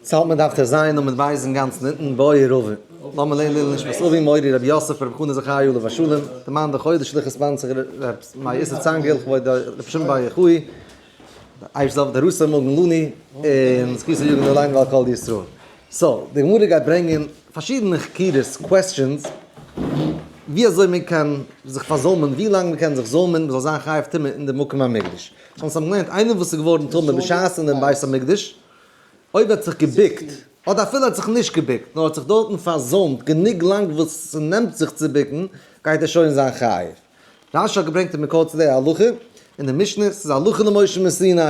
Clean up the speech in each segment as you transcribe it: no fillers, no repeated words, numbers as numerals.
ס'האלט מען דארף ער זיין און מיט בית אינגאנצן אונטן בוי רבי. לאמיר לערנען לעילוי נשמת אבי מורי רבי יוסף רבי חנא זכרי' עליו השלום, די מאן די חודש שליחות פאנצער ר' מאיר איסר צאנגעל כבוד רבי שמעון בר יוחאי, די אייבערשטער זאל די רסא מגן לנו און זכותו יגן עלינו ועל כל ישראל. so, די גמרא גייט ברענגען פארשידענע חקירות, questions, ווי אזוי מען קען זיך פארזוימען, ווי לאנג מען קען זיך זוימען, מען זאל זיין חייב טומאה אין די מקום המקדש. שוין אונז האבן געלערנט, איינער וואס איז געווארן טמא בשעת אין דעם בית המקדש, אויב ער האט זיך געבוקט, אדער אפילו ער האט זיך נישט געבוקט, נאר האט זיך דארטן פארזוימט גענוג לאנג וואס ס'נעמט זיך צו בוקן, גייט ער שוין זיין חייב. רשי האט געברענגט אין מקור צו די הלכה, אין די משנה, ס'איז הלכה למשה מסיני.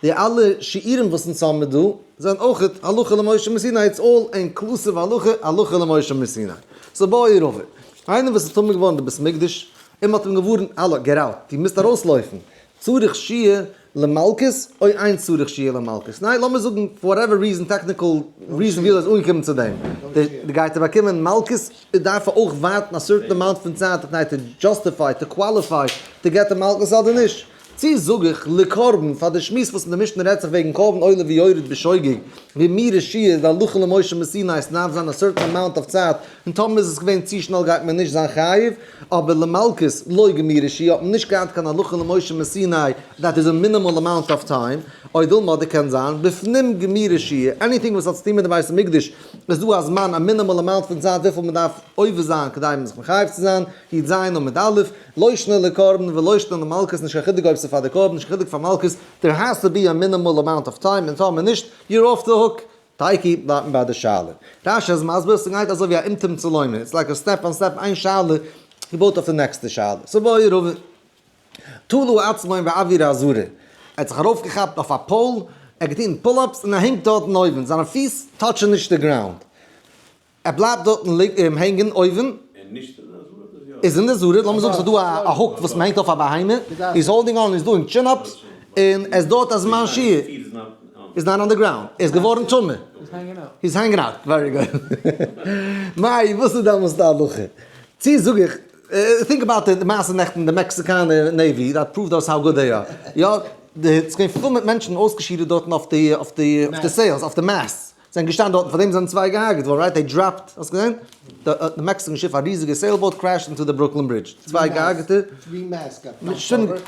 די אלע שיעורים וואס אונז האמיר דא, זענען אויך הלכה למשה מסיני, it's all inclusive הלכה, הלכה למשה מסיני. so בעי רבא, איינער וואס איז טמא געווארן אין די בית מקדש, און מ'האט אים געווארנט, האלא, get out, דו מוזט ארויסלויפן, צריך שהייה למלקות או אין צריך שהייה למלקות? ניין, לאמיר זאגן for whatever reason, technical reason ווי אזוי ער איז אנגעקומען צו דעם, די גייט ער באקומען מלקות, דארף ער אויך ווארטן א certain amount פון צייט כדי to justify, to qualify, to get די מלקות אדער נישט? צי זאג איך לקרבן, פאר די שמועס וואס אין די משנה רעדט זיך וועגן קרבן עולה ויורד בשוגג, גמירה שהייה איז די הלכה למשה מסיני עס דארף זיין א certain amount of צייט, און טאמער איז עס געווען צו שנעל גייט מען נישט זיין חייב, אבער למלקות לא גמירה שהייה האט מען נישט געהאט קיין הלכה למשה מסיני that is a minimal amount of time, או דילמא אדער קען זיין בפנים גמירה שהייה, anything וואס האט צוטון מיט די בית המקדש איז דא א זמן א minimal amount פון צייט וויפיל מען דארף עובר זיין כדי זיך מחייב צו זיין, י ז עמוד א', לא שנא לקרבן ולא שנא למלקות נישט קיין חילוק אויב ס'איז פאר די קרבן נישט קיין חילוק פאר מלקות, there has to be a minimal amount of time און טאמער נישט, you're off the hook. תיקו בלייבט מען ביי די שאלה. רשי איז מסביר ס'גייט אזוי ווי א אומתים צלומה, it's like a step on step איין שאלה געבויט אויף די נעקסטע שאלה. so בעי רבא תלה עצמו באויר העזרה, ער האט זיך ארויפגעכאפט אויף א pole, ער האט געטון pull ups און ער הענגט דארטן אויבן, זיינע פיס touch ן נישט די ground. ער בלייבט דארטן הענגען אויבן. און נישט אין די עזרה אדער יא? איז אין די עזרה, לאמיר זאגן ס'איז דא א hook וואס מ'הענגט אויף א בהמה, he's holding on, he's doing chin ups, און עס דויערט א זמן שיעור, איז not on the ground, ער איז געווארן טמא. he's hanging out, very good. מאי, וואס איז דעמאלס די הלכה? צי זאג איך, think about די מעשה נעכטן די מעקסיקאנער navy, that proved us how good they are, יא, ס'איז געווען פול מיט מענטשן אויסגעשידערט דארטן אויף די אויף די sails, אויף די masts. זענען געשטאנען דארטן, פאר דעם זענען צוויי געהארגעט געווארן, right? They dropped, האסט געזען? די Mexican שיף, א ריזיגע sailboat crashed into the Brooklyn Bridge, צוויי געהארגעטע,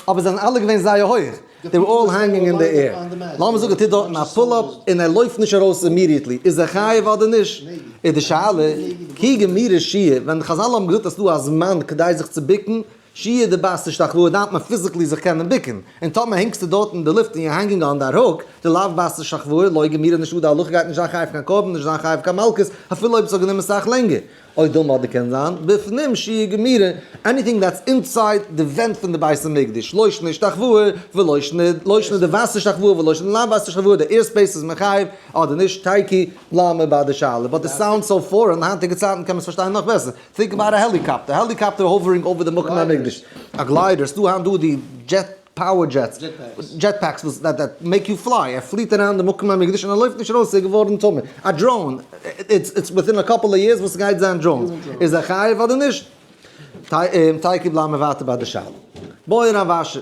אבער זענען אלע געווען זייער הויעך, they were all hanging in the air, לאמיר זאגן ער טוט דארטן א pull up און ער לויפט נישט ארויס immediately, איז ער חייב אדער נישט? איז די שאלה, כי גמירה שהייה, ווען חזל האבן געזאגט אז ס'דא א זמן כדי זיך צו בוקן, שהייה דבתר השתחוואה דארף מען physically זיך קענען בוקן, און טאמער הענגסטו דארט אין די לופט און you're hanging on that hook, דלאו בתר השתחוואה, לא גמירא נישטא די הלכה גייט נישט זיין חייב קיין קרבן נישט זיין חייב קיין מלקות אפילו אויב עס האט גענומען סאך לענגער, או דילמא אדער קען זיין בפנים שהייה גמירא, anything that's inside די ווענט פון די בית המקדש, לא שנא השתחוואה ולא שנא לא שנא דבתר השתחוואה ולא שנא לאו בתר השתחוואה, די air space איז מחייב אדער נישט, תיקו בלייבן מיר ביי די שאלה, but it sounds so foreign, היינטיגע צייטן קען מען עס פארשטיין נאך בעסער. Think about a helicopter, helicopter hovering over די מקום המקדש, א glider, ס'דא היינט דא די jet power jets, jet packs וואס that make you fly, ער פליט אריין די מקום המקדש און ער לויפט נישט ארויס, ער איז געווארן טמא, א drone, it's within a couple of years וואס ס'גייט זיין drones, איז ער חייב אדער נישט? תיקו בלייבן מיר ווייטער ביי די שאלה. בעי רב אשי.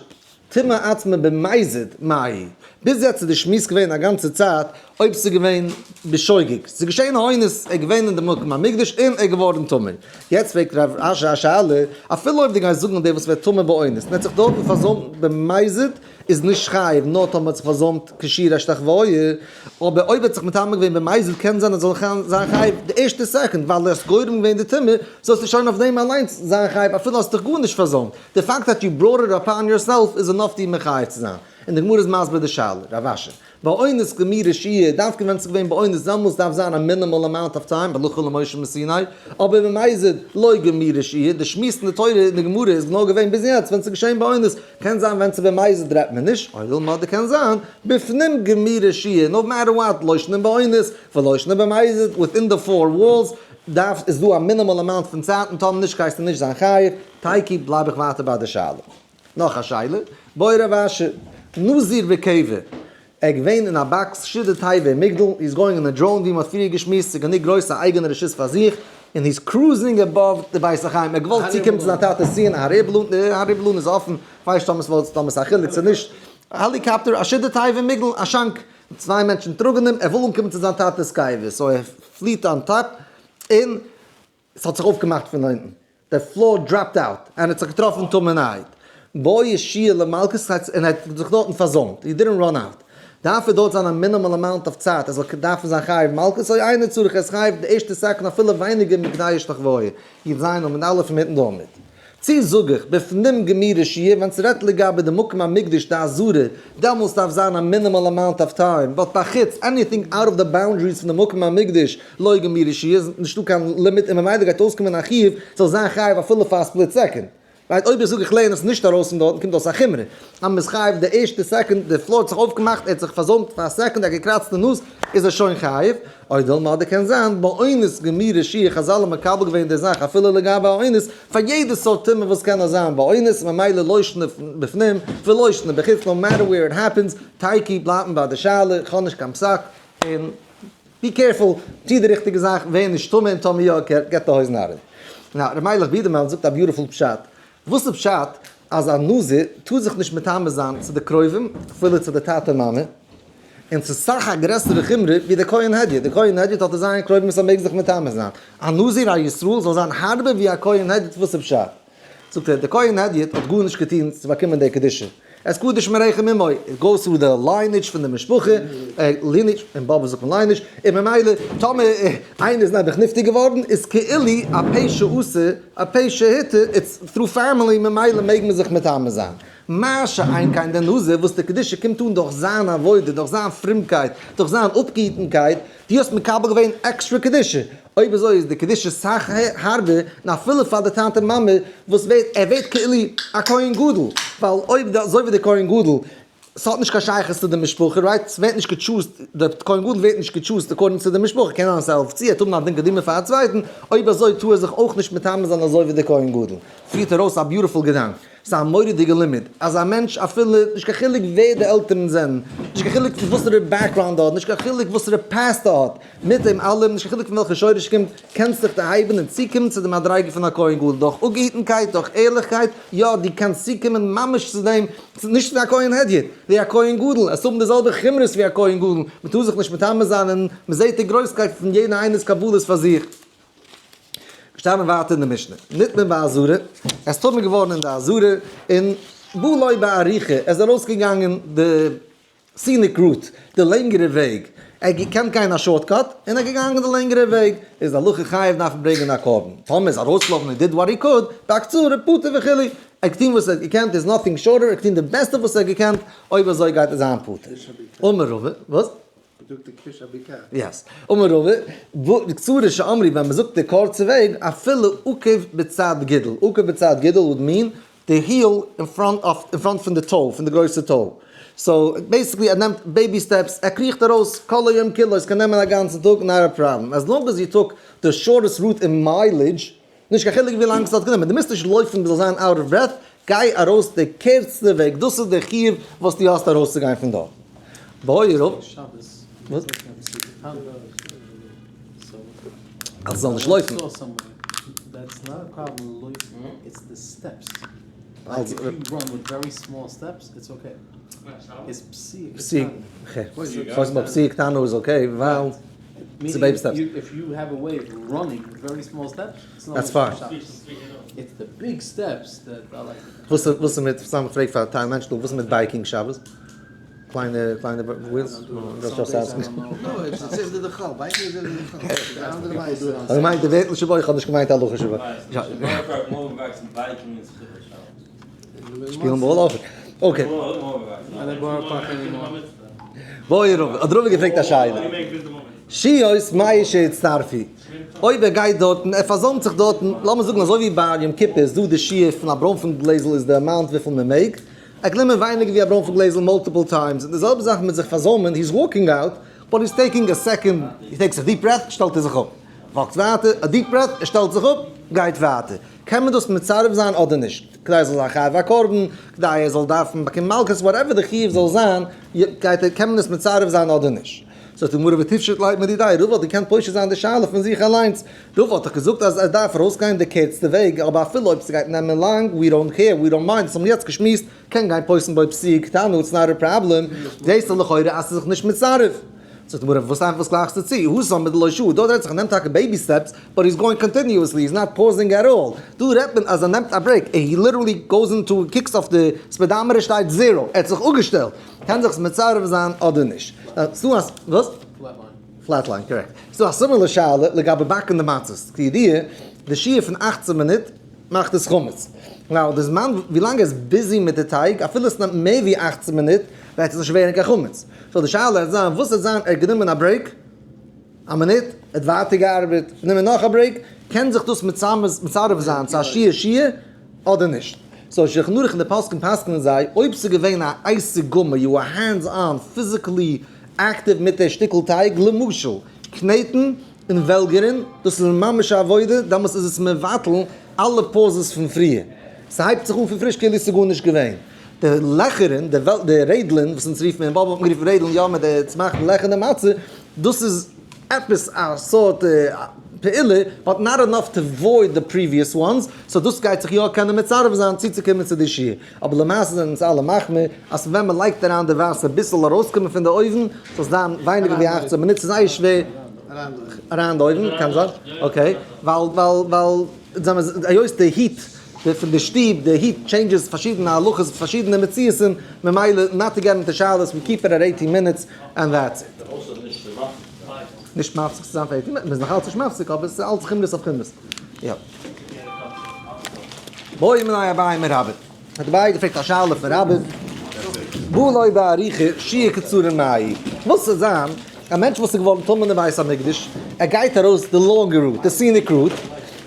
טמא עצמו במזיד מאי. ביז יעצט איז די שמועס געווען א גאנצע צייט אויב ס'איז געווען בשוגג. ס'איז געשען א אונס, ער איז געווען אין די מקום המקדש און ער איז געווארן טמא. יעצט פרעגט רב אשי א שאלה, אפילו אויב דו גייסט זאגן דער וואס ווערט טמא באונס און ער האט זיך דארטן פארזוימט במזיד איז נישט חייב נאר טאמער האט זיך פארזוימט כשיעור השתחוויה, אבער אויב ער האט זיך מטמא געווען במזיד קען זיין ער זאל זיין חייב די ערשטע second ווייל ער האט גורם געווען די טומאה, זאלסטו שוין אויף דעם אליינס זיין חייב אפילו האסט דיך גארנישט פארזוימט. די פאקט that you brought it upon yourself איז enough דיר מחייב צו זיין. און די גמרא איז מסביר די שאלה, רב אשי, באונס גמירה שהייה, דווקא ווען ס'איז געווען באונס דעמאלס דארף זיין א minimal amount of time, הלכה למשה מסיני, אבער במזיד לא גמירה שהייה, די שמועס אין די תורה און די גמרא איז נאר געווען ביז יעצט ווען ס'איז געשען באונס, קען זיין ווען ס'איז במזיד רעדט מען נישט, או דילמא אדער קען זיין, בפנים גמירה שהייה, no matter what, לא שנא באונס ולא שנא במזיד, within the four walls, דארף איז דא א minimal amount פון צייט און טאמער נישט גייסטו נישט זיין חייב. תיקו בלייב איך ווייטער ביי די שאלה. נאך א שאלה, בעי רב אשי, נזיר בקבר, ער געווען אין א box שידה תיבה ומגדל, he is going in a drone ווי מ'האט פריער געשמועסט ס'איז גענוג גרויס א אייגענע רשות פאר זיך, און he is cruising above די בית החיים, ער האט געוואלט צוקומען צו זיין טאטע'ס ציון, א hot air balloon, די hot air balloon איז אפן, כ'ווייס נישט טאמער ס'וואלט טאמער ס'איז א חילוק צו נישט, א helicopter, א שידה תיבה ומגדל, א שאנק. צוויי מענטשן טראגן אים, ער וויל אנקומען צו זיין טאטע'ס קבר, so ער פליעט on top, און ס'האט זיך אויפגעמאכט פון אונטן, די floor dropped out, און ער האט זיך געטראפן טמא'נערהייט, בעי שהייה למלקות, און ער האט זיך דארטן פארזוימט, he didn't run out, דארף ער דארט זיין א minimal amount of צייט, ער זאל דארפן זיין חייב מלקות, או אינו צריך, ער איז חייב די ערשטע סעקונד אפילו ווייניגער מכדי השתחוואה, י"ז עמוד א' אינמיטן דערמיט. צי זאג איך, בפנים גמירי שהייה, ווען ס'רעדט לגבי די מקום המקדש די עזרה, דעמאלס דארף זיין א minimal amount of time, but בחוץ, anything out of the boundaries פון די מקום המקדש, לא גמירי שהייה, איז נישטא קיין לימיט און ממילא גייט אויסקומען א חיוב, זאל זיין חייב אפילו פאר א split second. Right, אויב איך זאג איך לערן עס נישט ארויס פון דארטן קומט אויס א חומרא, אז מ'איז חייב די ערשטע second, די floor האט זיך אויפגעמאכט, ער האט זיך פארזוימט פאר א second, ער האט געקראצט די נאז, איז ער שוין חייב, או דילמא אדער קען זיין, באונס גמירי שהייה, חזל האבן מקבל געווען די זאך אפילו לגבי אונס, פאר יעדע סארט טומאה וואס קען נאר זיין באונס, ממילא לא שנא בפנים ולא שנא בחוץ, no matter where it happens, תיקו בלייבט מען ביי די שאלה, איך האב נישט קיין פסק, און be careful, טו די ריכטיגע זאך, ווער נישט טמא און טאמער יא, get די הויזן ארום. Now, ר' מיילעך בידערמאן זאגט א beautiful פשט. וואס איז פשט אז א נזיר טאר זיך נישט מטמא זיין צו די קרובים, אפילו צו די טאטע מאמע, און ס'איז סאך א גרעסערע חומרא ווי די כהן הדיוט, די כהן הדיוט האט ער זיין קרובים וואס ער מעג זיך מטמא זיין, א נזיר א ישראל זאל זיין הארבער ווי א כהן הדיוט, וואס איז פשט? זאגט ער, די כהן הדיוט האט גארנישט געטון צו באקומען די קדושה, ער איז קדוש מרחם אמו, it goes through the lineage פון די משפחה, lineage, אין בבלי זאגט מען lineage, און ממילא טאמער איינער איז נעבעך נפטר געווארן איז כאילו הפה שאסר הפה שהתיר, it's through family ממילא מעג מען זיך מטמא זיין. מה שאין כן דער נזיר וואס די קדושה קומט אן דורך זיין עבודה, דורך זיין פרומקייט, דורך זיין אפגעהיטנקייט, דו האסט מקבל געווען עקסטרע קדושה, אויב אזוי איז די קדושה סאך הארבער, און אפילו פאר די טאטע מאמע וואס ווערט, ער ווערט כאילו א כהן גדול, ווייל אויב די, אזוי ווי די כהן גדול, ס'האט נישט קיין שייכות צו די משפחה, right? ס'ווערט נישט גע choose ט, די כהן גדול ווערט נישט גע choose ט according צו די משפחה, קען זיין ס'העלפט צו, ער האט האבן א דין קדימה פאר א צווייטן, אויב אזוי טאר ער זיך אויך נישט מטמא זיין אזוי ווי די כהן גדול. פירט ארויס א beautiful געדאנק. ס'איז א מורא'דיגע לימוד, אז א מענטש אפילו, נישט קיין חילוק ווער די עלטערן זענען, נישט קיין חילוק פון וואסערע background ער האט, נישט קיין חילוק וואסערע past ער האט, מיט דעם אלעם, נישט קיין חילוק פון וועלכע שורש ער קומט, קענסט זיך דערהייבן און צוקומען צו די מדריגה פון א כהן גדול דורך אפגעהיטנקייט, דורך ערליכקייט, יא, דו קענסט צוקומען ממש צו דעם, נישט ווי א כהן הדיוט, ווי א כהן גדול, עס האבן די זעלבע חומרות ווי א כהן גדול, מען טאר זיך נישט מטמא זיין און מען זעט די גרויסקייט פון יעדע איינער'ס קבלות פאר זיך. געשטאנען ווייטער אין די משנה, נטמא בעזרה, ער איז טמא געווארן אין די עזרה, און בא לו בארוכה, ער איז ארויסגעגאנגען די scenic route, די לענגערע וועג, ער האט געקענט גיין א shortcut, און ער איז געגאנגען די לענגערע וועג, איז די הלכה חייב דארף מען ברענגען א קרבן, טאמער איז ארויסלויפן און did what he could, בקצרה פטור וכו', ער האט געטון וואס ער האט געקענט, איז nothing shorter, ער האט געטון די בעסטע וואס ער האט געקענט, אויב אזוי גייט ער זיין פטור. אמר רבא, וואס? Yes. אמר רבא, בקצרה שאמרו ווען מ'זאגט די קורצע וועג, אפילו עקב בצד גודל, עקב בצד גודל would mean די heel אין front of, אין front פון די toe, פון די גרויסע toe. So basically ער נעמט baby steps, ער קריכט ארויס כל היום כולו, עס קען נעמען א גאנצן טאג, not a problem. As long as you took the shortest route אין mileage, נישט קיין חילוק ווי לאנג עס האט גענומען, דו מוזט נישט לויפן ביז זאל זיין out of breath, גיי ארויס די קערצטע וועג, דאס איז די חיוב וואס דו האסט ארויסצוגיין פון דארט. בעי רב. וואס? אז עס זאל נישט לויפן. פסיעה קטנה איז okay ווייל ס'איז baby steps. That's fine. וואס איז מיט, סתם איך פרעג פאר א טייל מענטשן דא, וואס איז מיט biking שבת? קליינע קליינע wheels? כ'האב געמיינט די ווערטל שבו, איך האב נישט געמיינט הלכה שבו. שפילן באל אויך. Okay. בעי רבא, האט רבא געפרעגט א שאלה. שהיות מאה שהצטרפו. אויב ער גייט דארטן, ער פארזוימט זיך דארטן, לאמיר זאגן אזוי ווי ביי יום כיפור איז דא די שיעור פון א ברוינפן גלעזל איז די amount וויפיל מען מעג, ער האט גענומען ווייניגער ווי א ברוינפן גלעזל multiple times, און די זעלבע זאך מיט זיך פארזוימען, he is walking out, but he is taking a second, he takes a deep breath, שטעלט ער זיך אפ, walk ט ווייטער, א deep breath, ער שטעלט זיך אפ, גייט ווייטער. קען מען דאס מצרף זיין אדער נישט? כדי ער זאל זיין חייב א קרבן, כדי ער זאל דארפן באקומען מלקות, whatever די חיוב זאל זיין, גייט ער, קען מען עס מצרף זיין אדער נישט? זאגט די גמרא ותפשוט ליה מדידיה, רבא האט געקענט פושט זיין די שאלה פון זיך אליינס, רבא האט דאך געזאגט אז ער דארף ארויסגיין די קערצטע וועג, אבער אפילו אויב ס'גייט נעמען לאנג, we don't care, we don't mind, דאס האבן מיר יעצט געשמועסט, קען גיין פותין בו פסיעה קטנה, it's not a problem, זעהסטו לכאורה אז ס'איז זיך נישט מצרף. זאגט די גמרא, וואס וואס גלייכסטו צו? התם מדלא שהי, דארט רעדט זיך ער נעמט טאקע baby steps, but he's going continuously, he's not pausing at all. דא רעדט מען אז ער נעמט א break, he literally goes into, קוקסט אויף די speedometer שטייט zero, ער האט זיך אפגעשטעלט. קען זיך עס מצרף זיין אדער נישט? ס'דא א, וואס? Flatline, correct. ס'דא א similar שאלה לגבי באקן די מצות. כידוע, די שיעור פון 18 מינוט מאכט עס חמץ. Now, די זמן ווילאנג ער איז busy מיט די טייג, אפילו עס נעמט מער ווי 18 מינוט, וועט עס נישט ווערן קיין חמץ. So די שאלה וועט זיין, וואס וועט זיין ער האט גענומען א break, א מינוט, ער האט ווייטער געארבעט, גענומען נאך א break, קען זיך דאס מצרף זיין צו א שיעור שיעור אדער נישט? So שולחן ערוך און די פוסקים פסק'נען זיי, אויב ס'איז געווען א עסק גמור, you are hands on, physically active מיט די שטיקל טייג, למשל, קנעטן און וועלגערן, דאס איז ממש א עבודה, דאמאלס איז עס מבטל אלע pauses פון פריער. ס'הייבט זיך אן פון פריש כאילו ס'איז גארנישט געווען. די לעכערן, די רעדלען, וואס אונז רופן אין בבל האט מען גערופן רעדלען, יא, מיט די צו מאכן לעכער אין די מצה, דאס איז עפעס א סארט פעולה, but not enough to void the previous ones, so דאס גייט זיך יא קענען מצרף זיין צוצוקומען צו די שיעור. אבער למעשה זענען אונז אלע מחמיר אז ווען מען לייגט אריין די וואסער ביז ס'זאל ארויסקומען פון די אויוון, זאל עס זיין ווייניגער ווי 18 מינוט, ס'איז זייער שווער אריין די אויוון, קען זיין, okay, ווייל ווייל ווייל היות די heat פון די שטוב, די heat changes פארשידענע הלכות, פארשידענע מציאות'ן, ממילא not to get into שאלות, we keep it at 18 minutes and that's it. נישט מפסיק צו זיין פאר 18 מינוט, מ'איז נאך אלץ נישט מפסיק, אבער עס איז אלץ חומרות אויף חומרות. יא. בעא מיניה אביי מרבה. האט אביי געפרעגט א שאלה פון רבה. בא לו בארוכה שהות קצרה מהו. וואס זאל זיין א מענטש וואס איז געווארן טמא אין בית המקדש, ער גייט ארויס די לאנגע route, די scenic route,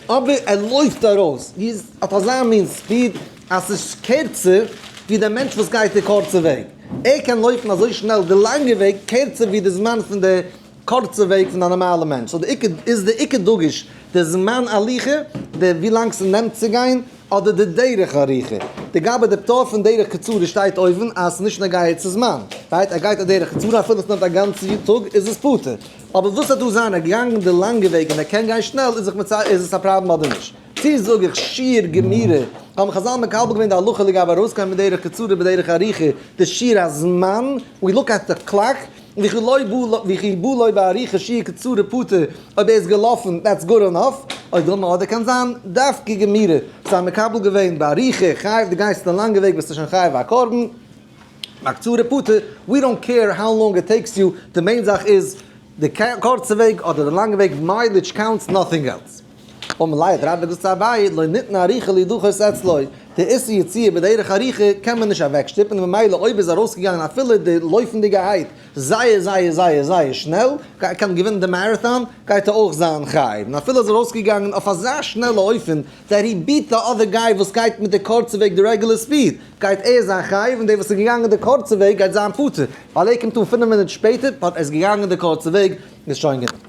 אבער ער לויפט ארויס, ער האט אזא מין speed אז ס'איז קערצער ווי דער מענטש וואס גייט די קורצע וועג. ער קען לויפן אזוי שנעל די לאנגע וועג קערצער ווי די זמן פון די קורצע וועג פון א נארמאלע מענטש. So די עיקר איז די עיקר דגוש די זמן הליכה, די ווי לאנג ס'נעמט צו גיין, אדער די דרך ארוכה. די גבי די פטור פון דרך קצרה שטייט אויבן אז ס'איז נישט נוגע צו זמן. Right? ער גייט א דרך קצרה אפילו ס'נעמט א גאנצע טאג איז עס פטור. אבער וואס וועט דא זיין ער געגאנגען די לאנגע וועג און ער קען גיין שנעל איז זיך מצ איז עס א פראבלעם אדער נישט? צי זאג איך שיעור גמירי, האבן חזל מקבל געווען די הלכה לגבי ארויסגיין בדרך קצרה בדרך ארוכה, די שיעור הזמן, we look at the clock, וכי לא בא וכי בא לו בארוכה שהות קצרה פטור, אויב ער איז געלאפן that's good enough, או דילמא אדער קען זיין דווקא גמירי, זיי האבן מקבל געווען בארוכה, חייב דו גייסט די לאנגע וועג ביסטו שוין חייב א קרבן, בקצרה פטור, we don't care how long it takes you, די main זאך איז די קורצע וועג אדער די לאנגע וועג, mileage counts nothing else. אמר ליה האט רבה געזאגט צו אביי, לא ניתנה ארוכה לידחות אצלו, די איסור יציאה בדרך ארוכה קען מען נישט אוועקשטופן און ממילא אויב איז ארויסגעגאנגען אפילו די לויפנדיגערהייט זייער זייער זייער זייער שנעל, קען געווינען די מאראטאן, גייט ער אויך זיין חייב, און אפילו איז ארויסגעגאנגען אויף אזא שנעלע אופן that he beat the other guy וואס גייט מיט די קורצע וועג די regular speed, גייט ער זיין חייב און דער וואס איז געגאנגען די קורצע וועג גייט זיין פטור, ווייל ער קומט אן 5 מינוט שפעטער, but ער איז געגאנגען די קורצע וועג, איז שוין גענוג.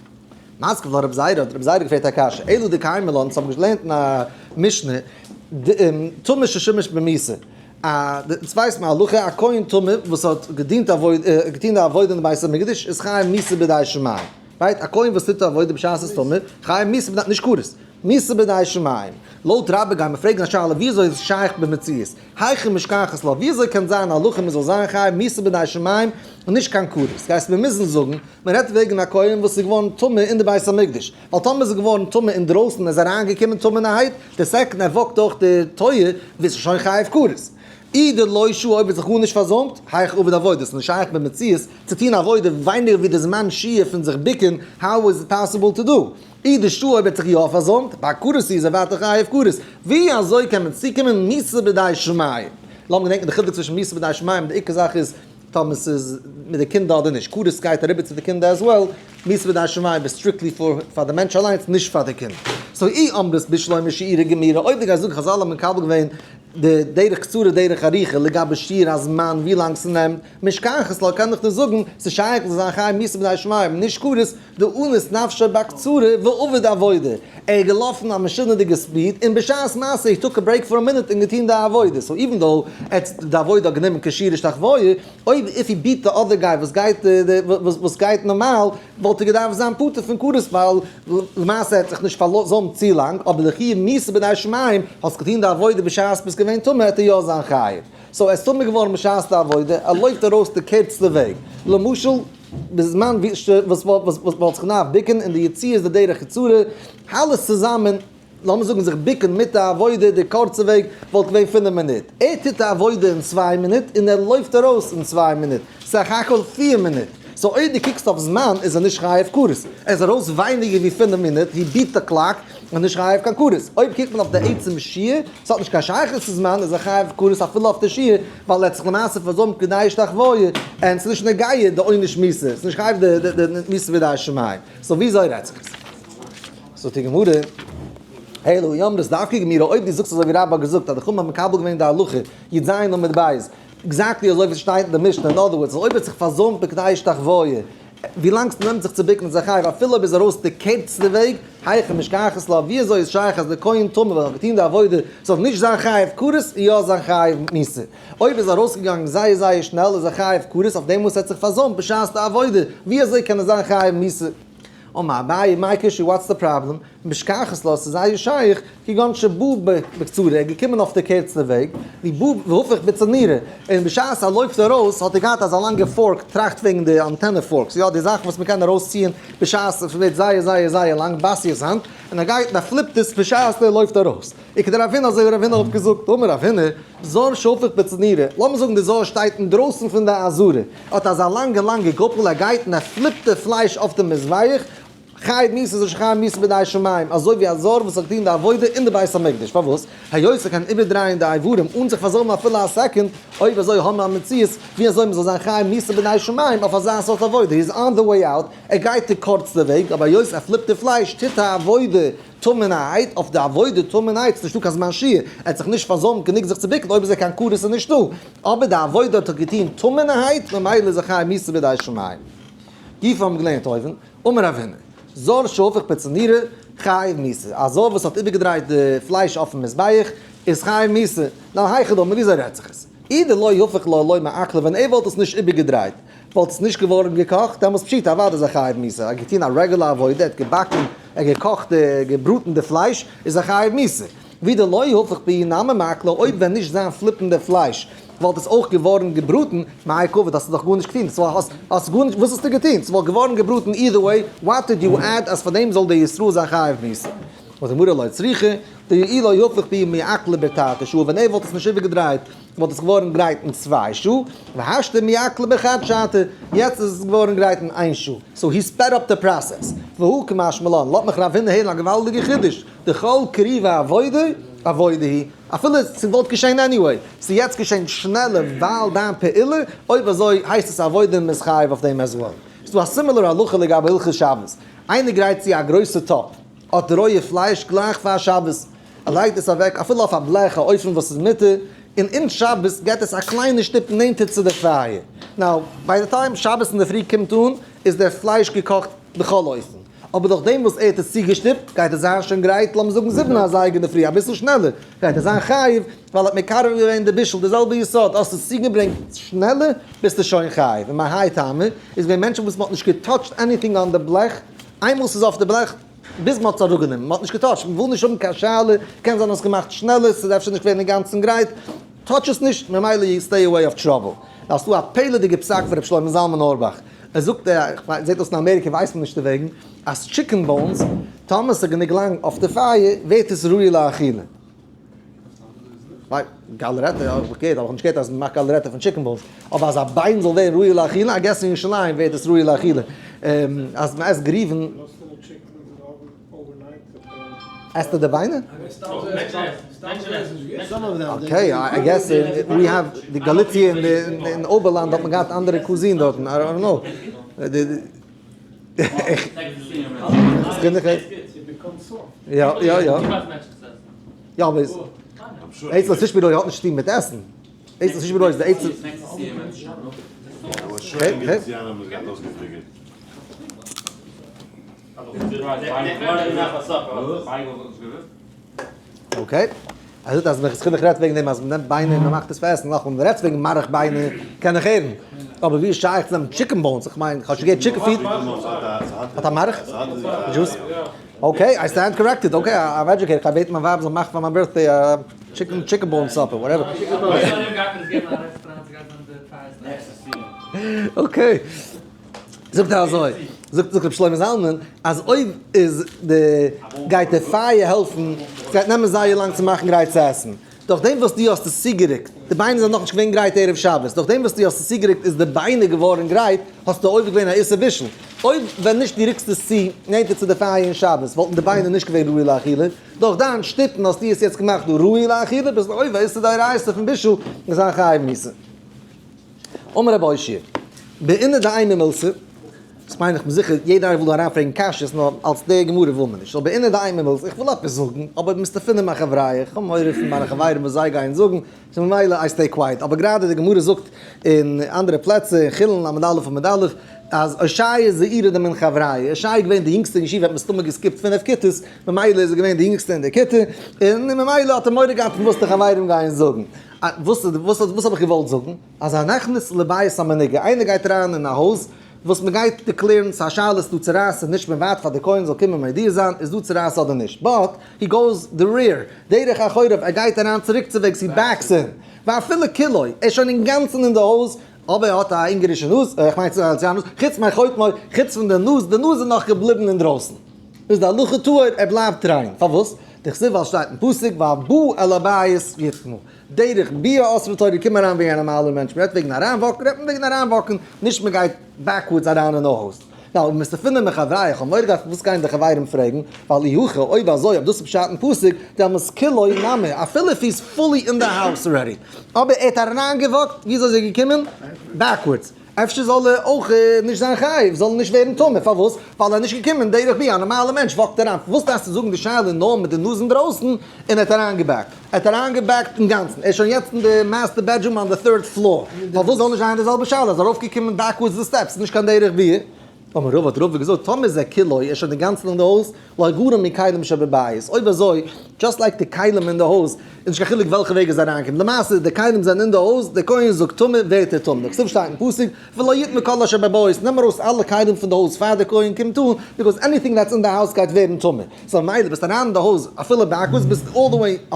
מתקיף לה רב זירא, האט רב זירא געפרעגט א קשיא, אלא דקיימא לן, אונז האבן געלערנט אין א משנה, טמא ששימש במיתה, א, דאס ווייסט מען הלכה, א כהן טמא וואס האט געדינט עבודה, געטון די עבודה אין די בית המקדש, איז חייב מיתה בידי שמים. Right? א כהן וואס טוט די עבודה בשעת איז טמא, חייב מיתה בידי, נישט כרת, מיתה בידי שמים. לויט רבה גייען מיר פרעגן א שאלה, ווי אזוי איז עס שייך במציאות? היכי משכחת לה, ווי אזוי קען זיין א הלכה מען זאל זיין חייב מיתה בידי שמים און נישט קיין כרת? גייסט מיר מוזן זאגן, מען רעדט וועגן א כהן וואס איז געווארן טמא אין די בית המקדש, ווייל טאמער איז ער געווארן טמא אינדרויסן איז אריינגעקומען טמא'נערהייט, די second ער walk ט דורך די טויער ווערט שוין חייב כרת. אי דלא שהי אויב האט זיך גארנישט פארזוימט, היכי עביד עבודה, ס'איז נישט שייך במציאות צו טון עבודה ווייניגער ווי די זמן שהייה פון זיך בוקן, how is it possible to do? אי דשהי אויב האט זיך יא פארזוימט, בר כרת איז ער ווייטער חייב כרת. ווי אזוי קען מען צוקומען מיתה בידי שמים? לאמיר געדענקען די חילוק צווישן מיתה בידי שמים, די עיקר זאך איז טאמער ס'איז מיט די קינדער אדער נישט, כרת גייט אריבער צו די קינדער as well, מיתה בידי שמים איז strictly פאר די מענטש אליינס נישט פאר די קינד. So אי אמרת בשלמא שיעורא גמירי, אויב די גייסט זאגן חזל האבן מקבל געווען. די דרך קצרה דרך ארוכה לגבי שיעור הזמן ווי לאנג ס'נעמט, משכחת לה קען איך דיר זאגן, ס'איז שייך צו זיין חייב מיתה בידי שמים, נישט כרת, דאנס נפשיה בקצרה ועבד עבודה, ער איז געלאפן א משונה'דיגע speed, און בשעת מעשה he took a break for a minute און געטון די עבודה, so even though ער האט די עבודה האט גענומען כשיעור השתחוויה, אויב if he beat the other guy וואס גייט וואס גייט נארמאל, וואלט ער געדארפט זיין פטור פון כרת ווייל למעשה ער האט זיך נישט פארזוימט צו לאנג, אבער די חיוב מיתה בידי שמים, האסט געטון די עבודה בשעת ביסט געווען טמא העט ער יא זיין חייב. so ער איז טמא געווארן בשעת די עבודה, ער לויפט ארויס די קורצסטע וועג, למשל בזמן וואס מ'וואלט זיך געדארפט ביקן און די יציאה איז די דרך קצרה, אלעס צוזאמען, לאמיר זאגן זיך ביקן מיט די עבודה די קורצע וועג וואלט געווען פינף מינוט, ער טוט די עבודה אין צוויי מינוט און ער לויפט ארויס אין צוויי מינוט, סך הכל פיר מינוט, so אויב דו קוקסט אויף זמן איז ער נישט חייב כרת, ער איז ארויס ווייניגער ווי פינף מינוט, he beat the clock, און נישט חייב קיין כרת. אויב קוקט מען אויף די עצם שיעור, ס'האט נישט קיין שייכות צו זמן, איז ער חייב כרת אפילו אויף די שיעור, ווייל ער האט זיך למעשה פארזוימט כדי השתחוויה, און ס'איז נישט נוגע די עונש מיתה, ס'איז נישט חייב די מיתה בידי שמים. so וויאזוי רעדט זיך עס? זאגט די גמרא, אלא אי אמרת דווקא גמירא, אויב דו זאגסט אזוי ווי רבה האט געזאגט אז די חכמים האבן מקבל געווען די הלכה, י ז עמוד ב', exactly אזוי ווי ס'שטייט אין די משנה, in other words, אז אויב ער האט זיך פארזוימט בכדי השתחוויה, ווי לאנג ס'נעמט זיך צו ביקן איז א חייב אפילו אויב איז ארויס די קערצטע וועג, היכי משכחת לה, ווי אזוי איז שייך אז די כהן טמא וועלכע האט געטון די עבודה זאל נישט זיין חייב כרת און יא זיין חייב מיתה? אויב איז ארויסגעגאנגען זייער זייער שנעל איז ער חייב כרת אויף דעם וואס ער האט זיך פארזוימט בשעת די עבודה, ווי אזוי קען ער זיין חייב מיתה? אמר אביי, מאי קשיא what's the problem? משכחת לה, ס'איז זייער שייך, כגון שבא בקצרה, ער איז געקומען אויף די קערצטע וועג, ובא והפך בצנירה, און בשעת ער לויפט ארויס האט ער געהאט אזא לאנגע fork, טראכט וועגן די antenna forks, יא די זאכן וואס מ'קען ארויסציען בשעת עס ווערט זייער זייער זייער לאנג, באסי'ס האנט, און ער גייט און ער flip ט עס בשעת ער לויפט ארויס. וכדרב הונא אזוי ווי רב הונא האט געזאגט, אמר רב הונא, זר שהפך בצנירה, לאמיר זאגן די זר שטייט אינדרויסן פון די עזרה, האט אזא לאנגע לאנגע גאפל, ער גייט און ער flip ט די פלייש אויף די מזבח, חייב מיתה איז חייב מיתה בידי שמים, אזוי ווי א זר וואס האט געטון די עבודה אין די בית המקדש, פארוואס? היות ער קען איבערדרייען די איברים אן זיך פארזוימען אפילו א second, אויב אזוי האבן מיר א מציאות ווי אזוי מען זאל זיין חייב מיתה בידי שמים אויף אזא סארט עבודה, he is on the way out, ער גייט די קורצסטע וועג, אבער היות ער flip ט די פלייש טוט א עבודה טמא'נערהייט, אויף די עבודה טמא'נערהייט איז נישטא קיין זמן שיעור, ער האט זיך נישט פארזוימט גענוג זיך צו ביקן אויב איז ער קיין כרת איז נישטא, אבער די עבודה האט ער געטון טמא'נערהייט ממילא איז ער חייב מיתה בידי שמים. גופא האבן געלערנט אויבן, אמר רב הונא, זר שהפך בצנירה, חייב מיתה. א זר וואס האט איבערגעדרייט די פלייש אויפן מזבח, איז חייב מיתה. נאר היכי דמי, וויאזוי רעדט זיך עס? אי דלא הפך לה לא מעקלא, ווען ער וואלט עס נישט איבערגעדרייט, וואלט עס נישט געווארן געקאכט, דעמאלס פשיטא אוודאי איז ער חייב מיתה. ער האט געטון א רעגולער עבודה, ער האט געבאקן, ער האט געקאכט, געבראטן די פלייש, איז ער חייב מיתה. ואי דלא הפך בהו נמי מעקלא, אויב ווען נישט זיין flip ן די פלייש, וואלט עס אויך געווארן געבראטן, מאי קעביד האסטו דאך גארנישט געטון, ס'וואלט האסט האסט גארנישט וואס האסטו געטון, ס'וואלט געווארן געבראטן either way, what did you add אז פאר דעם זאל דער ישראל זיין חייב מיתה? זאגט די גמרא לא צריכא, דאי לא הפך בהו מיעקלא בתרתי שעי, ווען ער וואלט עס נישט איבערגעדרייט וואלט עס געווארן גרייט אין צוויי שעה, והשתא מיעקלא בחד שעתא, יעצט איז עס געווארן גרייט אין איין שעה, so he sped up the process, והא קא משמע לן, לאזט מיך רב הונא הערן א געוואלדיגע חידוש, דכל קריבה עבודה, עבודה היא, אפילו ס'וואלט געשען anyway, ס'איז יעצט געשען שנעלער ווייל דיין פעולה, אויב אזוי הייסט עס עבודה און מ'איז חייב אויף דעם as well. ס'דא א similar הלכה לגבי הלכות שבת, איינער גרייט צו א גרויסע טאפ, האט רויע פלייש גלייך פאר שבת, ער לייגט עס אוועק אפילו אויף א בלעך א אופן וואס איז מותר, און אין שבת געט עס א קליינע שטופ נענטער צו די פייער. now, by the time שבת אינדערפרי קומט אן, איז דער פלייש געקאכט בכל אופן. אבער דורך דעם וואס ער האט עס צוגעשטופט, גייט עס זיין שוין גרייט, לאמיר זאגן זיבן אזייגער אינדערפרי, אביסל שנעלער, גייט ער זיין חייב, ווייל ער האט מקרב געווען די בישול, די זעלבע יסוד, האסט עס צוגעברענגט שנעלער, ביסטו שוין חייב. און מהאי טעמא, איז געווען מענטשן וואס מען האט נישט געטאטשט anything on די בלעך, איינמאל ס'איז אויף די בלעך, ביז מען האט עס אראפגענומען, מען האט נישט געטאטשט, מען וויל נישט האבן קיין שאלה, קען זיין האסט געמאכט שנעלער, ס'איז אפשר נישט געווען אינגאנצן גרייט, touch עס נישט, ממילא you stay away of trouble. דא האסטו א פלא'דיגע פסק פון ר' שלמה זלמן אוירבאך, ער זאגט, איך זעט אויס אין אמעריקע ווייסט מען נישט דערוועגן, אז chicken bones, טאמער ס'איז גענוג לאנג אויף די פייער, ווערט עס ראוי לאכילה. ווייל גאלערעטע האב איך געהערט, האב איך נישט געהערט אז מ'מאכט גאלערעטע פון chicken bones, אבער אז א ביין זאל ווערן ראוי לאכילה, I guess אין ירושלים ווערט עס ראוי לאכילה. אז מ'עסט גריוון. עסטו די ביינער? okay, I guess we have די גאליציע און אויבערלאנד האט מען געהאט אנדערע cuisine דארטן, I don't know. יא יא יא. יא אבער. עת לא תשבי ראוי האט נישט צוטון מיט עסן. עת לא תשבי ראוי איז די עצם. Okay. ער זאגט אז מנחת חינוך רעדט וועגן דעם אז מ'נעמט ביינער און מ'מאכט עס פאר עסן, נאכאמאל ווען מ'רעדט וועגן מארך ביינער קען איך הערן, אבער ווי איז שייך צו נעמען chicken bones, איך מיין כ'האב שוין געהערט chicken feet, האט א מארך? juice? Okay, I stand corrected, okay, I'm educated, כ'גיי בעטן מיין ווייב זאל מאכן פאר מיין birthday א chicken chicken bone supper, whatever. Okay. זאגט ער אזוי, זאגט רבי שלמה זלמן, אז אויב איז די גייט די פייער העלפן, ס'גייט נעמען זייער לאנג צו מאכן גרייט צו עסן, דורך דעם וואס דו האסט עס צוגערוקט, די ביינער זענען נאכנישט געווען גרייט ערב שבת, דורך דעם וואס דו האסט עס צוגערוקט איז די ביינער געווארן גרייט, האסטו עובר געווען א איסור בישול. אויב ווען נישט דו רוקסט עס צו נענטער צו די פייער אין שבת וואלטן די ביינער נישט געווען ראוי לאכילה, דורך דיין שטופן האסטו עס יעצט געמאכט ראוי לאכילה, ביסט עובר איסור דאורייתא פון בישול און זיין חייב מיתה. אמר רבי אושעיא, בעינא דאימא מילתא, דאס מיין איך בין זיכער יעדער איינער וויל דא אריינפרעגן קשיות נאר אלס די גמרא וויל מען נישט, so בעינא דאימא מילתא, איך וויל עפעס זאגן, אבער מסתפינא מחבריא, איך האב מורא פון מיינע חברים וואס זיי גייען זאגן, so ממילא I stay quiet, אבער גראדע די גמרא זאגט אין אנדערע פלעצער, אין חולין עמוד א' עמוד א', אז אושעיא איז זעירא דמן חבריא, אושעיא איז געווען די יונגסטע אין ישיבה, האט מסתמא גע skip ט פינף כיתות, ממילא איז ער געווען די יונגסטע אין די כיתה, און ממילא האט ער מורא געהאט פון וואס די חברים גייען זאגן. וואס וואס האב איך געוואלט זאגן? אז הנכנס לבית המנוגע, איינער גייט אריין אין א הויז וואס מען גייט declare ן ס'איז א שאלה איז דא צרעת נישט, מען ווארט פאר די כהן זאל קומען מודיע זיין איז דא צרעת אדער נישט, but he goes the rear, דרך אחוריו, ער גייט אריין צוריקצוועגס he backs in, ואפילו כולו, ער איז שוין אינגאנצן אין די הויז, אבער ער האט א אונגערישע נאז, איך מיין צו א נאז, חוץ מחוטמו, חוץ פון די נאז, די נאז איז נאך געבליבן אינדרויסן. איז די הלכה טהור, ער בלייבט ריין. פארוואס? דכתיב ווייל שטייט אין פסוק והבא אל הבית יטמא. דרך ביאה אסרה תורה קום אריין ווי א נארמאלער מענטש, מ'רעדט וועגן אריין walk ן, רעדט מען וועגן אריין walk ן, נישט מ'גייט backwards אריין אין די הויז. נאר מסתפינא מחבריא, איך האב מורא געהאט וואס גייען די חברים פרעגן, ווייל אי הכי, אויב אזוי, אויב דאס איז פשט אין פסוק, דעמאלס כולו נמי, אפילו if he's fully in the house already. אבער ער האט אריינגע walk ט, וויאזוי איז ער געקומען? Backwards. אפשר זאל ער אויך נישט זיין חייב, זאל ער נישט ווערן טמא, פארוואס? ווייל ער איז נישט געקומען דרך ביאה, א נארמאלער מענטש walk ט אריין, פארוואס דארפסטו זאגן די שאלה נאר מיט די נאז אינדרויסן, און ער האט אריינגע back ט? ער האט אריינגע back ט אינגאנצן, ער איז שוין יעצט אין די master bedroom on the third floor, פארוואס זאל נישט זיין די זעלבע שאלה, ער איז ארויפגעקומען backwards די steps, נישט קיין דרך ביאה. אמר רבא האט רבא געזאגט, טאמער זה כולו, ער איז שוין אינגאנצן אין די הויז, לא גרע מכלים שבבית, אויב אזוי, just like די כלים אין די הויז, איז נישט קיין חילוק וועלכע וועג עס אריינקומט, למעשה די כלים זענען אין די הויז, דער כהן זאגט טמא, ווערט ער טמא, דכתיב שטייט אין פסוק, ולא יטמא כל אשר בבית, נעם ארויס אלע כלים פון די הויז פאר דער כהן קומט אן, because anything that's in the house גייט ווערן טמא, so ממילא ביסט אריין אין די הויז אפילו backwards, ביסט all the way 100%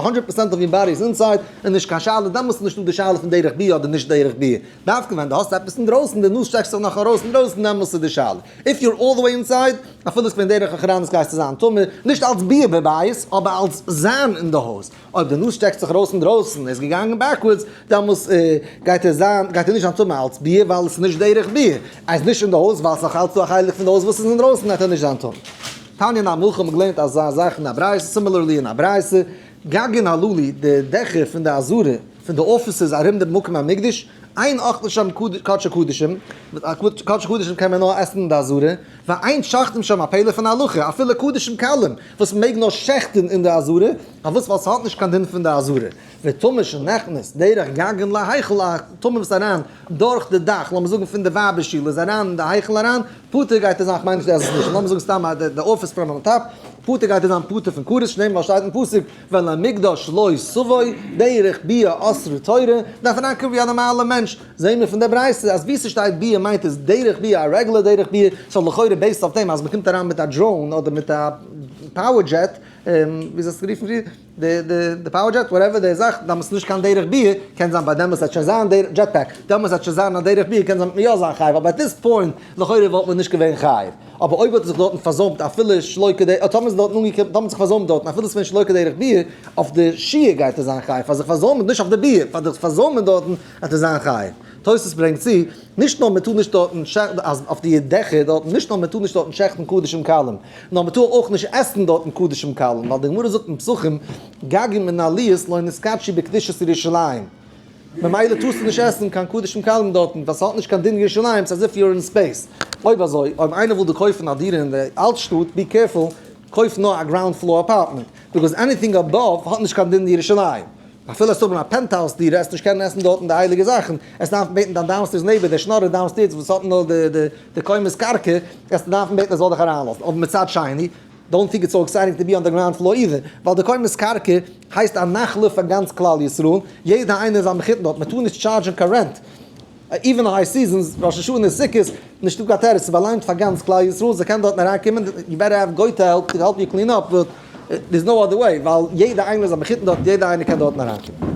of your body is inside, און נישט קיין שאלה, דעמאלס איז נישטא די שאלה פון דרך ביאה אדער נישט דרך ביאה, דווקא ווען דו האסט עפעס אינדרויסן, די נאז שטעקט זיך נאך ארויס אינדרויסן, דעמאלס איז די שאלה. If you're all the way inside, אפילו עס געווען דרך אחורנית גייסטו זיין טמא, נישט אלס ביאה בבית, אבער אלס זיין אין די הויז. אויב די נאז שטעקט זיך ארויס אינדרויסן, ער איז געגאנגען backwards, דעמאלס גייט ער זיין, גייט ער נישט זיין טמא אלס ביאה, ווייל עס איז נישט דרך ביאה. ער איז נישט אין די הויז, ווייל עס איז נאך אלץ דא א חלק פון די הויז וואס איז אינדרויסן, גייט ער נישט זיין טמא. תניא נמי הכי האט מען געלערנט אזא זאך אין א ברייתא, similarly אין א ברייתא, גגין הללו, די דעכער פון די עזרה, פון די offices ארום די מקום המקדש, אין אוכלין שם קדשי קדשים, קדשי קדשים קען מען נאר עסן אין די עזרה, ואין שוחטין שם א פלא פון הלכה, אפילו קדשים קלים, וואס מען מעג נאר שעכטן אין די עזרה, פארוואס ווייל ס'האט נישט קיין דין פון די עזרה, וטמא שנכנס דרך גגין להיכל א טמא וואס אריין דורך די דאך, לאמיר זאגן פון די ווייבער שול איז אריין אין די היכל אריין, פטור גייט ער זיין, כ'מיין נישט די עזרת נשים, לאמיר זאגן סתם די office from on top, פטור גייט ער זיין פטור פון כרת, שנאמר ווייל שטייט אין פסוק, ואל המקדש לא תבוא, דרך ביאה אסרה תורה, דארף אריינקומען ווי א נארמאלער מענטש, זעהן מיר פון די ברייתא אז ווי ס'שטייט ביאה מיינט עס דרך ביאה א רעגולער דרך ביאה, so לכאורה based אויף דעם אז מ'קומט אריין מיט א drone אדער מיט א power jet, ווי איז עס גערופן פריער? די power jet whatever די זאך, דאן איז נישט קיין דרך ביאה, קען זיין ביי דעם וואס וועט שוין זיין דרך jet pack, דעמאלס וועט שוין זיין א דרך ביאה קען זיין יא זיין חייב, אבער at this point לכאורה וואלט מען נישט געווען חייב. אבער אויב האט ער זיך דארטן פארזוימט אפילו שלא כדרך, טאמער איז דארטן אנגעקומען, טאמער האט זיך פארזוימט דארטן אפילו עס איז געווען שלא כדרך ביאה, אויף די שהייה גייט ער זיין חייב, פאר זיך פארזוימען, נישט אויף די ביאה, פאר זיך פארזוימען דארטן וועט ער זיין חייב. תוס' ברענגט צו, נישט נאר מען טאר נישט דארטן שעכטן, אז אויף די דעכער דארטן, נישט נאר מען טאר נישט דארטן שעכטן קדשים קלים, נאר מען טאר אויך נישט עסן דארטן קדשים קלים, ווייל די גמרא זאגט אין פסחים, גגין מן העליות לא נתקדשו בקדושת ירושלים. ממילא טארסטו נישט עסן קיין קדשים קלים דארטן, ווייל ס'האט נישט קיין דין ירושלים, ס'איז as if you're in space. אויב אזוי, אויב איינער וויל דא קויפן א דירה אין די אלט שטאט, be careful, קויף נאר א ground floor apartment, because anything above האט נישט קיין דין ירושלים. אפילו עסט האבן א penthouse דירה, עסט נישט קענען עסן דארטן די הייליגע זאכן, עסט דארפן בעטן דיין downstairs neighbor, דער שנארער downstairs וואס האט נאר די קומת קרקע, עסט דארפן בעטן ער זאל דיך אריינלאזן, אבער מצד שני, don't think it's so exciting to be on the ground floor either, ווייל די קומת קרקע הייסט א נחלה פאר גאנץ כלל ישראל, יעדער איינער איז א מחותן דארט, מען טאר נישט טשארדזשען קיין rent, even high seasons, ראש השנה, סוכות, נישטא קיין תירוץ, ס'באלאנגט פאר גאנץ כלל ישראל, זיי קענען דארטן אריינקומען, you better have גויטע help to help you clean up, but there's no other way, ווייל יעדער איינער איז א מחותן דארט, יעדער איינער קען דארטן אריינקומען.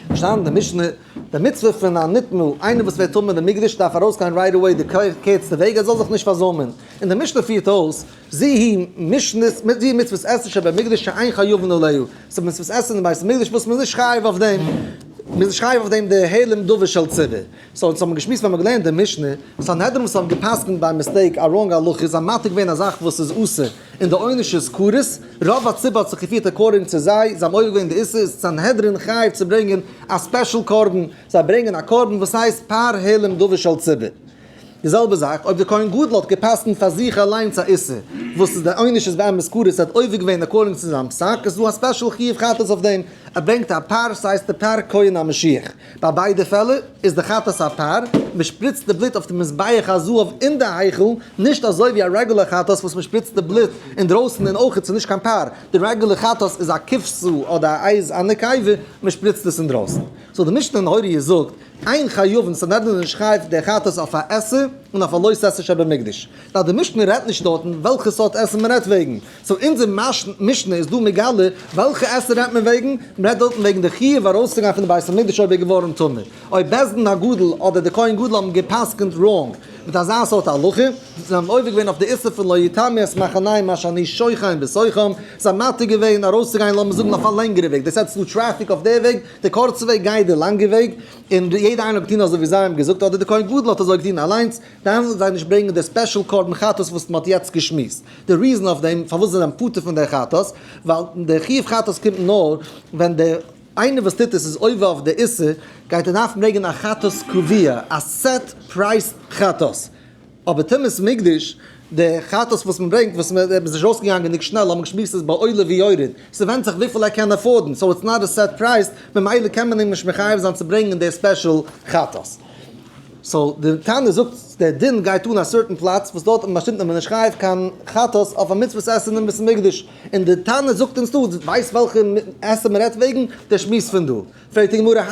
פארשטאנען די משנה, די מצוה פון א נטמא, איינער וואס ווערט טמא אין די מקדש דארף ארויסגיין right away די קערצטע וועג ער זאל זיך נישט פארזוימען, און די משנה פירט אויס, זו היא משנת, זו היא מצוות עשה שבמקדש שאין חייבין עליה, ס'איז מצוות עשה אין בית המקדש וואס מ'איז נישט חייב אויף דעם, מ'איז נישט חייב אויף דעם די העלם דבר של ציבור. so אונז האבן געשמועסט ווען מ'האט געלערנט די משנה, סנהדרין וואס האבן גע'פסק'נט by mistake א wrong הלכה איז א מעתיק געווען א זאך וואס איז אסור און די עונש איז כרת, רוב הציבור האט זיך געפירט according צו זיי, זיי האבן עובר געווען די איסור, איז סנהדרין חייב צו ברענגען א special קרבן, זיי ברענגען א קרבן וואס הייסט פר העלם דבר של ציבור. די זעלבע זאך אויב די כהן גדול האט גע'פסק'נט פאר זיך אליינס א איסור וואס איז די עונש איז באמת כרת, ער האט עובר געווען according צו זיין פסק, איז דא א special חיוב חטאת אויף דעם, ער ברענגט א פר, ס'הייסט די פר כהן המשיח. ביי ביידע פעלער איז די חטאת א פר, מען שפריצט די בלוט אויף די מזבח הזהב אין די היכל, נישט אזוי ווי א רעגולער חטאת וואס מען שפריצט די בלוט אינדרויסן און אויך איז נישט קיין פר, די רעגולער חטאת איז א כבשה אדער א עז א נקבה, מען שפריצט עס אינדרויסן. so די משנה אין הוריות זאגט, אין חייבין סנהדרין איז נישט חייב די חטאת אויף א עשה און אויף א לא תעשה שבמקדש. ווייל די משנה רעדט נישט דארטן וועלכע סארט עשה מען רעדט וועגן, so אונזער משנה איז דא מגלה וועלכע עשה רעדט מען וועגן, מען רעדט דארטן וועגן די חיוב ארויסצוגיין פון די בית המקדש אויב ער איז געווארן טמא, אויב בית דין הגדול אדער די כהן גדול האבן גע'פסק'נט wrong מיט אזא סארט הלכה, זיי האבן עובר געווען אויף די איסור פון לא יטמאו את מחניהם אשר אני שוכן בתוכם, זיי האבן מתיר געווען ארויסצוגיין לאמיר זאגן אויף א לענגערע וועג, דאס הייסט ס'איז דא טרעפיק אויף די וועג, די קורצע וועג גייט די לאנגע וועג, און יעדער איינער האט געטון אזוי ווי זיי האבן געזאגט אדער די כהן גדול האט אזוי געטון אליינס, דאן זאלן זיי נישט ברענגען די special קרבן חטאת וואס מען האט יעצט געשמועסט. די reason אויף דעם פארוואס זיי זענען פטור פון דער חטאת, ווייל דער חיוב חטאת קומט נאר ווען דער איינער וואס טוט עס איז עובר אויף די איסור, גייט ער דארפן ברענגען א חטאת קבוע, א set price חטאת. אבער טומאת מקדש, די חטאת וואס מען ברענגט, וואס מען איז נישט ארויסגעגאנגען גענוג שנעל, האבן געשמועסט איז בעולה ויורד, ס'ווענדט זיך וויפיל ער קען afford ן, so it's not a set price, ממילא קען מען אים נישט מחייב זיין צו ברענגען די special חטאת. so די תנא זאגט דער דין גייט אן א certain פלאץ וואס דארט באשטימט מען נישט חייב קיין חטאת אויף א מצוות עשה אין בית המקדש, און די תנא זאגט אונז דא, ווייסט וועלכע עשה מען רעדט וועגן? דער שמועס פון דא. פרעגט די גמרא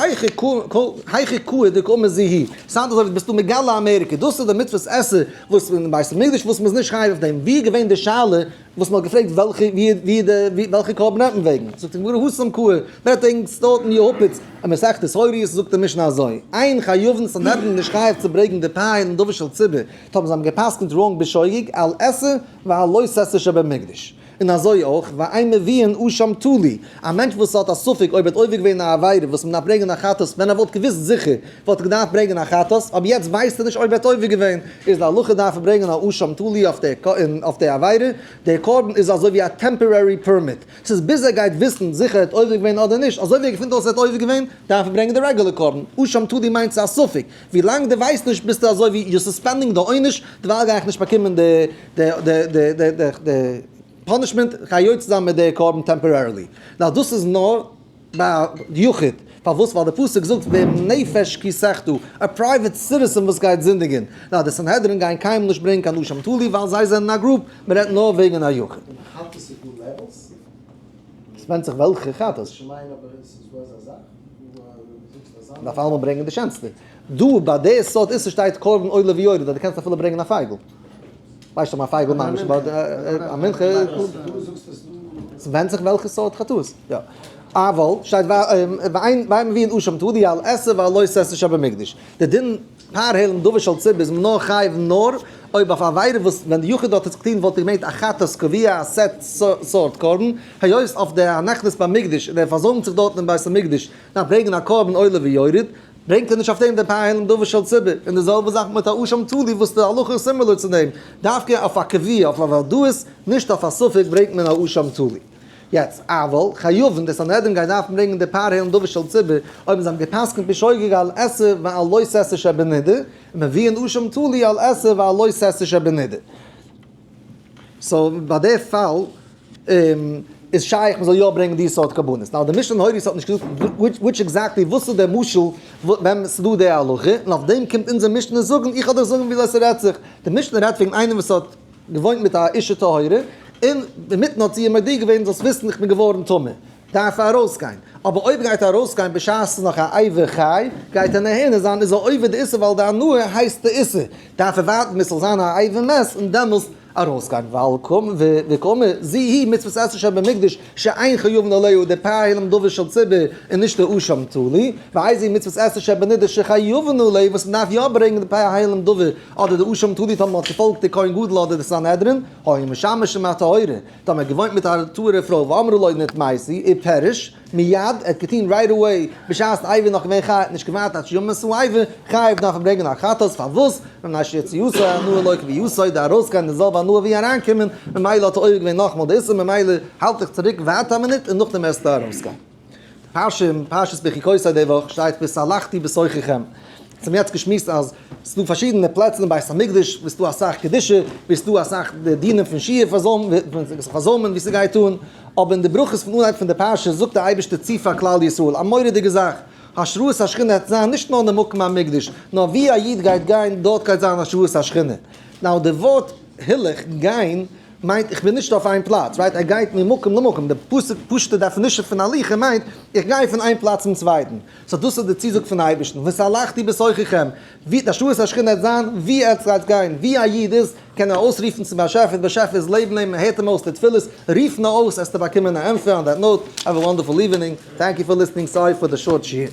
היכא קאי דקאמר זו היא, sound אזוי ווי ביסטו מגלה אמעריקע, דאס איז די מצוות עשה וואס אין בית המקדש וואס מען איז נישט חייב אויף דעם, ווי איז געווען די שאלה וואס מען האט געפרעגט וועלכע ווי די וועלכע קרבן רעדט מען וועגן, זאגט די גמרא התם קאי, מען רעדט וועגן דארט אין יהפץ אין מסכת הוריות זאגט די משנה אזוי, אין חייבין סנהדרין נישט חייב צו ברענגן די פר העלם דבר של ציבור, טאמער זיי האבן גע'פסק'נט wrong בשוגג על עשה ועל לא תעשה שבמקדש. און אזוי אויך, ואין מביאין אשם תלוי, א מענטש וואס האט א ספק אויב ער האט עובר געווען א עבירה וואס מען דארף ברענגען א חטאת, ווען ער וואלט געוואוסט זיכער וואלט ער געדארפט ברענגען א חטאת, אבער יעצט ווייסט ער נישט אויב ער האט עובר געווען, איז די הלכה דארף ער ברענגען א אשם תלוי אויף די עבירה, דער קרבן איז אזוי ווי א temporary permit, ס'איז ביז ער גייט וויסן זיכער ער האט עובר געווען אדער נישט, אזוי ווי ער געפינט אויס ער האט עובר געווען, דארף ער ברענגען די רעגולער קרבן, אשם תלוי מיינט ס'איז א ספק, ווי לאנג דו ווייסט נישט ביסטו אזוי ווי you're suspending די עונש, דערווייל גיי איך נישט באקומען די די די די די די די punishment, כ'גיי יוצא זיין מיט די קרבן temporarily. נאר דאס איז נאר ביי יחיד. פארוואס? ווייל די פסוק זאגט ואם נפש כי תחטא, א private citizen וואס גייט זינדיגען. נאר די סנהדרין גייען קיינמאל נישט ברענגען קיין אשם תלוי ווייל זיי זענען א group, מען רעדט נאר וועגן א יחיד. אין חטאת איז דא levels? עס ווענדט זיך וועלכע חטאת. שמיין אבער עס איז דא אזא זאך? מ'דארף אלעמאל ברענגען די שענסטע. דא ביי די סארט איסור שטייט קרבן עולה ויורד אז דו קענסט אפילו ברענגען א פייגל. ווייסט שוין א פייגל ממש באט א מנחה. ס'ווענדט זיך וועלכע סארט חטאת. יא. אבל שטייט ואין מביאין אשם תלוי על עשה ועל לא תעשה שבמקדש. די דין פר העלם דבר של ציבור איז מען נאר חייב נאר אויב אויף א עבירה וואס ווען די יחיד האט עס געטון וואלט ער געמיינט א חטאת קבוע א set סארט קרבן, היות אויף די הנכנס במקדש און ער פארזוימט זיך דארטן אין בית המקדש דארף ברענגען א קרבן עולה ויורד, ברענגט ער נישט אויף דעם דער פר העלם דבר של ציבור, און די זעלבע זאך מיט א אשם תלוי וואס די הלכה איז similar צו דעם, דווקא אויף א קבוע אויף א וודאות, נישט אויף א ספק ברענגט מען א אשם תלוי. יעצט, אבל, חייבין, די סנהדרין גייט דארפן ברענגען די פר העלם דבר של ציבור, אויב זיי האבן גע'פסק'נט בשוגג על עשה ועל לא תעשה שבנידה, און מביאין אשם תלוי על עשה ועל לא תעשה שבנידה. so ביי די פאל. איז שייך מ'זאל יא ברענגען די סארט קרבנות. Now די משנה אין הוריות האט נישט געזאגט which exactly וואס איז דער משל ווען ס'איז דא די הלכה, און אויף דעם קומט אונזער משנה זאגן, איך וועל דיך זאגן וויאזוי ס'רעדט זיך. די משנה רעדט וועגן איינעם וואס האט געוואוינט מיט א אישה טהורה, און אינמיטן האט זי אים מודיע געווען זאלסט וויסן איך בין געווארן טמא, דארף ער ארויסגיין. אבער אויב גייט ער ארויסגיין בשעת ס'איז נאך א אבר חי, גייט ער נהנה זיין, איז ער עובר די איסור ווייל די הנאה הייסט די איסור. דארף ער ווארטן ביז ס'זאל זיין א אבר מת און דעמאלס ארויסגיין ווייל קום וקומה זו היא מצוות עשה שבמקדש שאין חייבין עליה די פר העלם דבר של ציבור און נישט די אשם תלוי, ואיזו היא מצוות עשה שבנדה שחייבין עליה וואס מ'דארף יא ברענגען די פר העלם דבר אדער די אשם תלוי טאמער מ'האט געפאלגט די כהן גדול אדער די סנהדרין, היה משמש עם הטהורה, טאמער ער האט געוואוינט מיט א טהור'ע פרוי ואמרה לו נטמאתי, ופירש. מיד, ער האט געטון right away, בשעת די אבר נאך געווען חי, האט נישט געווארט עד שימות האבר, חייב דארף ער ברענגען א חטאת, פארוואס? מפני שיציאתו הנאה לו כביאתו, די ארויסגיין איז די זעלבע הנאה ווי אריינקומען, ממילא האט ער עובר געווען נאכאמאל די איסור, ממילא האלט דיך צוריק ווארט א מינוט און נאכדעם וועסטו ארויסגיין. פרשה אין פרשת בחוקותי די וואך שטייט והתהלכתי בתוככם. אונז האבן יעצט געשמועסט אז ס'איז דא פארשידענע פלעצער אין בית המקדש וואו ס'איז דא אסאך קדושה, וואו ס'איז דא אסאך דינים פון שיעור פארזוימען ווי ס'גייט אן, אבער אין די ברכות פון אנהייב פון די פרשה זאגט דער אייבערשטער צו פאר כלל ישראל א מורא'דיגע זאך, השראת השכינה העט זיין נישט נאר אין די מקום המקדש, נאר וואו א איד גייט גיין דארט גייט זיין השראת השכינה. Now די ווארט הילוך, גיין, מיינט איך בין נישט אויף איין פלאץ, right? ער גייט ממקום למקום, די פשוט'ע definition פון הליכה מיינט איך גיי פון איין פלאץ צום צווייטן. So דאס איז די צוזאג פון אייבערשטן, והתהלכתי בתוככם, ווי די השראת השכינה וועט זיין, ווי עטס גייטס גיין, ווי א איד איז, קען ער אויסרופן צום באשעפער, דער באשעפער איז לעבן אים, ער הערט אים אויס די תפילות, רוף נאר אויס עסטו באקומען א ענטפער, on that note, have a wonderful evening, thank you for listening, sorry for the short שיעור.